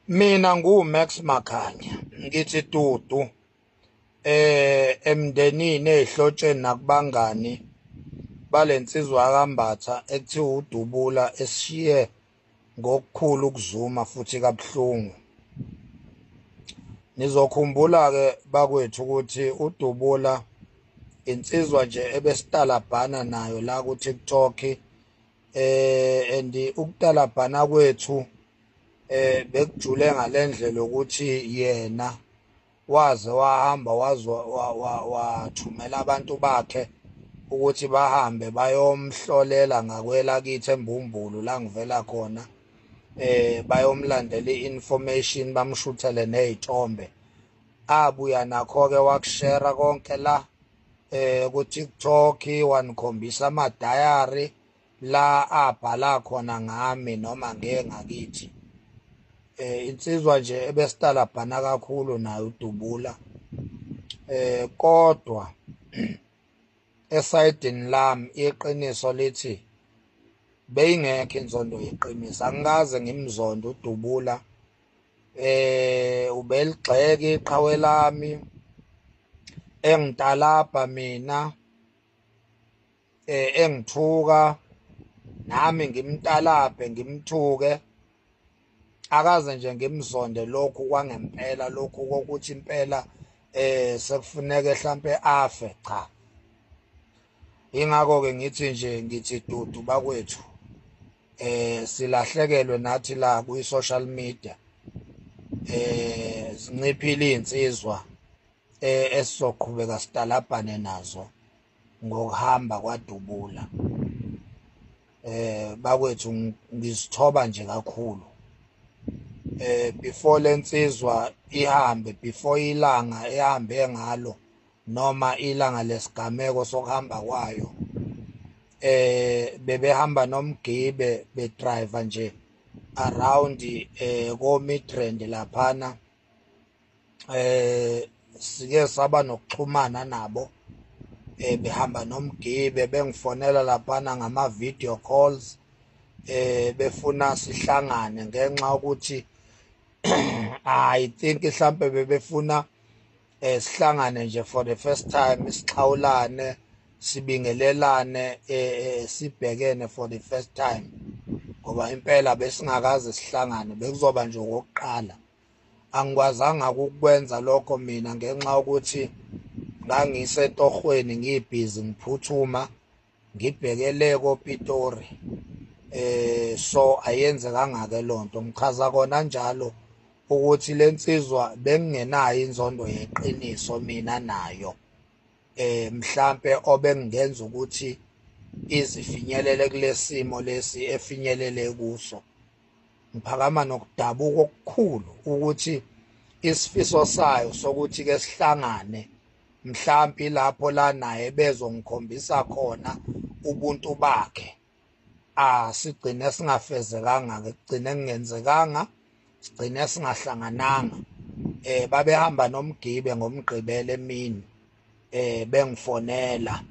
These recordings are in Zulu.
Mina ngu-Max Makhanya ngithi dudu emndenini, ezihlotsheni nakubangani balensizwa kaMbatha ekuthiwa uDubula esishiye ngokukhulu ukuzuma futhi kabuhlungu. Nizokhumbula-ke bakwethu ukuthi uDubula insizwa nje ebesitalabhana nayo la ku-TikTok, and ukutalabhana kwethu bekujule ngalendlela ukuthi yena waze wahamba wathumela abantu bakhe ukuthi bahambe bayomhlolela ngakwelakithi eMbumbulu la ngivela khona, bayomlandela i-information, bamshuthele nezithombe. Abuya nakho-ke wakushera konke la ku-TikTok, wanikhombisa ama-diary la abhala khona ngami noma ngeke ngakithi. Insizwa nje ebesitalabhana kakhulu nayo uDubula, kodwa esayidini lami iqiniso lithi beyingekho inzondo yeqiniso. Angikaze ngimzonde uDubula, ubeligxeka iqhawe lami engitalabha mina, engithuka nami ngimtalabhe ngimthuke. Akaze nje ngimzonde lokhu kwangempela, lokhu kokuthi impela sekufuneka mhlambe afe, cha. Ingakho ke ngithi nje ngithi dudu bakwethu, silahlekelwe nathi la kwi social media, zinciphile insizwa esizoqhubeka sitalabhane nazo ngokuhamba kwaDubula. Bakwethu ngizithoba nje kakhulu. Before lensizwa ihambe, before ilanga ehambe ngalo noma ilanga lesigameko sokuhamba kwayo, bebehamba nomgibe bedriver nje around ko Midrand laphana. Sike saba nokuxhumana nabo, behamba nomgibe bengifonela laphana ngama video calls, befuna sihlangane ngenxa ukuthi I think mhlambe bebefuna sihlangane nje for the first time, sixhawulane, sibingelelane, sibhekene for the first time, ngoba impela besingakaze sihlangane, bekuzoba nje okokuqala. Angikwazanga ukukwenza lokho mina ngenxa yokuthi ngangisetohweni, ngibhizi ngiphuthuma ngibhekele koPitori, so ayenzekanga ke lonto. Ngichaza kona njalo ukuthi lensizwa bengingenayo inzondo yeqiniso mina nayo, mhlambe obengenza ukuthi izifinyelele kulesimo lesi efinyelele kuso. Ngiphakama nokudabuka okukhulu ukuthi isifiso sayo sokuthi ke sihlangane mhlambi lapho la naye bezongikhombisa khona ubuntu bakhe, sigcine singafezekanga ke, kugcine kungenzekanga, sigcine singahlangananga. Babehamba nomgibe ngomgqibelo emini, bengifonela,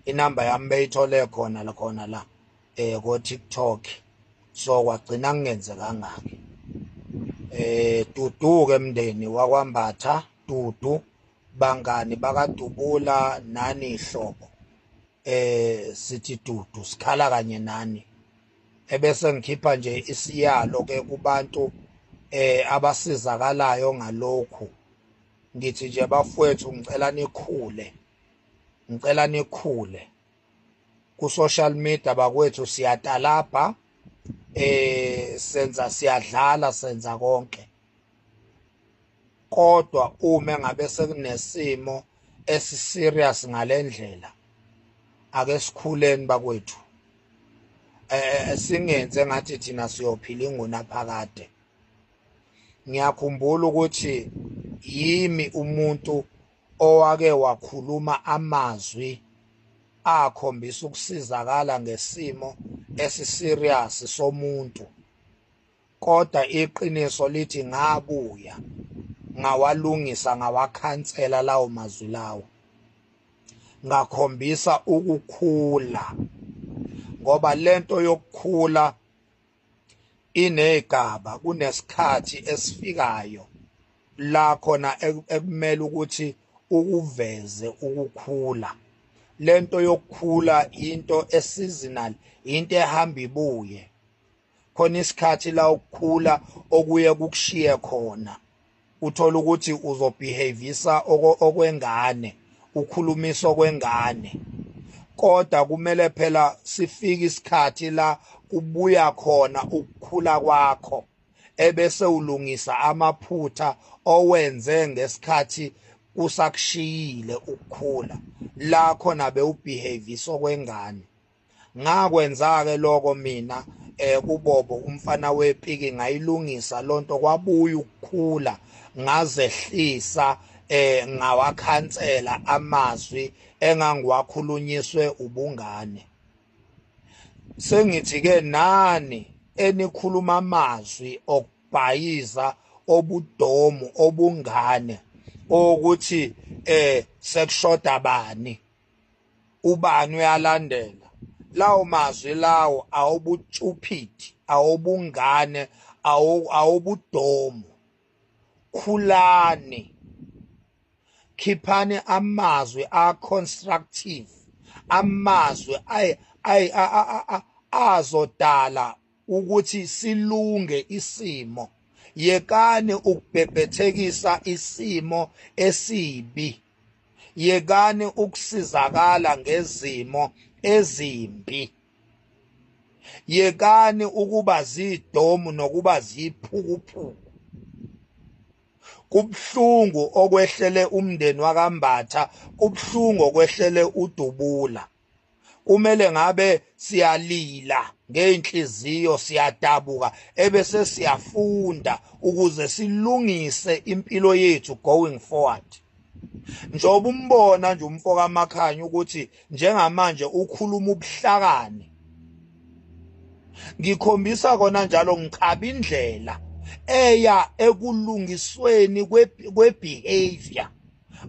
inamba yami beyithole khona la khona la ko TikTok, so kwagcina kungenzekanga ke. Dudu ke mndeni wakwaMbatha, dudu bangani bakaDubula nani ihlobo, sithi dudu, sikhala kanye nani. Ebese ngikhipha nje isiyalo ke kubantu abasizakalayo ngalokhu, ngithi nje bafowethu, ngicela nikhule, ngicela nikhule ku social media bakwethu. Siyatalabha, senza, siyadlala, senza konke, kodwa uma ngabe sekunesimo esiserious ngalendlela, ake sikhuleni bakwethu, singenze ngathi thina siyophila ingunaphakade. Ngiyakhumbula ukuthi yimi umuntu owake wakhuluma amazwi akhombisa ukusizakala ngesimo esiserious somuntu, kodwa iqiniso lithi ngabuya ngawalungisa, ngawakhansela lawo mazwi lawo, ngakhombisa ukukhula, ngoba lento yokukhula Inegaba, kunesikhathi esifikayo la khona ekumele ukuthi ukuveze ukukhula. Lento yokukhula into eseasonal, into ehamba ibuye. Khona isikhathi la ukukhula okuye kukushiye khona, uthola ukuthi uzobehavisa okwengane, ukhulumisa okwengane. Kodwa kumele phela sifike isikhathi la kubuya khona ukukhula kwakho, ebese ulungisa amaphutha owenze ngesikhathi kusakushiyile ukukhula, la khona bewubehavisa okwengane. Ngakwenza-ke lokho mina kuBobo umfana wepiki, ngayilungisa lonto, kwabuya ukukhula, ngazehlisa, ngawakhansela amazwi engangiwakhulunyiswe ubungane. Sengithi ke nani enikhuluma amazwi okubhayiza obudomu obungane, ukuthi sekushoda bani, ubani uyalandela, lawo mazwi lawo awubustupid, awubungane, awubudomu. Khulani, khiphani amazwi a-constructive, amazwi azodala ukuthi silunge isimo. Yekani ukubhebhethekisa isimo esibi, yekani ukusizakala ngezimo ezimbi, yekani ukuba zidomu nokuba ziphukuphuku. Kubhlungu okwehlele umndeni wakaMbatha, kubhlungu okwehlele uDubula. Kumele ngabe siyalila ngeinhliziyo, siyadabuka, ebese siyafunda ukuze silungise impilo yethu going forward. Njengoba umbona nje umfo kaMakhanya ukuthi njengamanje ukhuluma ubuhlakani, ngikhombisa kona njalo ngiqaba indlela eya ekulungisweni kwe-behavior,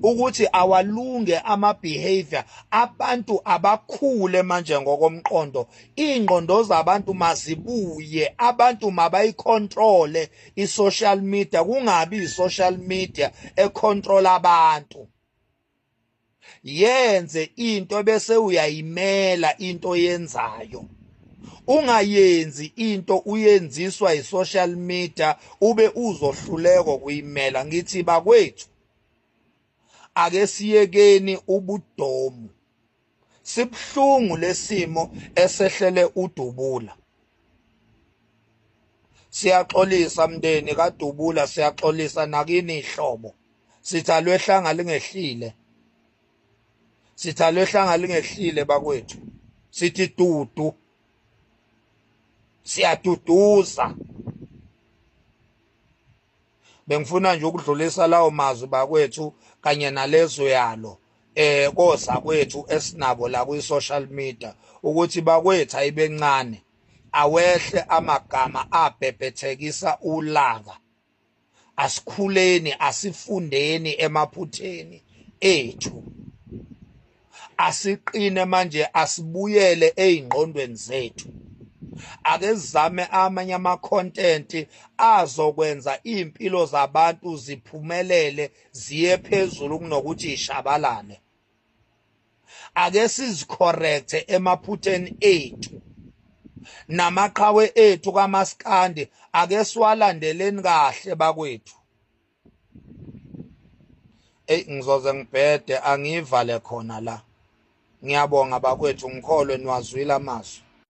ukuthi awalunge ama-behavior abantu, abakhule manje ngokomqondo. Iy'ngqondo zabantu mazibuye, abantu mabayicontrole i-social media, kungabi i-social media econtrol abantu. Yenze into bese uyayimela into oyenzayo, ungayenzi into uyenziswa i-social media ube uzohluleka ukuyimela. Ngithi bakwethu, ake siyekeni ubudomu. Sibhlungu lesimo esehlele uDubula. Siyaxolisa mndeni kaDubula, siyaxolisa nakini ihlobo. Sithi alwehlanga lingehlile, sithi alwehlanga lingehlile bakwethu, sithi dudu, siyaduduza. Bengifuna nje ukudlulisa lawo mazwi bakwethu kanye nalezo yalo kosa kwethu esinabo la kwi social media, ukuthi bakwethu ayibencane, awehle amagama abhebhethekisa ulaka. Asikhuleni, asifundeni emaphutheni ethu, asiqine manje, asibuyele eyingqondweni zethu. Ake sizame amanye ama-content azokwenza iy'mpilo zabantu ziphumelele, ziye phezulu kunokuthi ishabalale. Ake sizicorrecte emaphutheni ethu namaqhawe ethu kaMaskandi, ake siwalandeleni kahle bakwethu. Ey, ngizoze ngibhede, angiyivale khona la. Ngiyabonga bakwethu, ngikholwe niwazwile amazwi.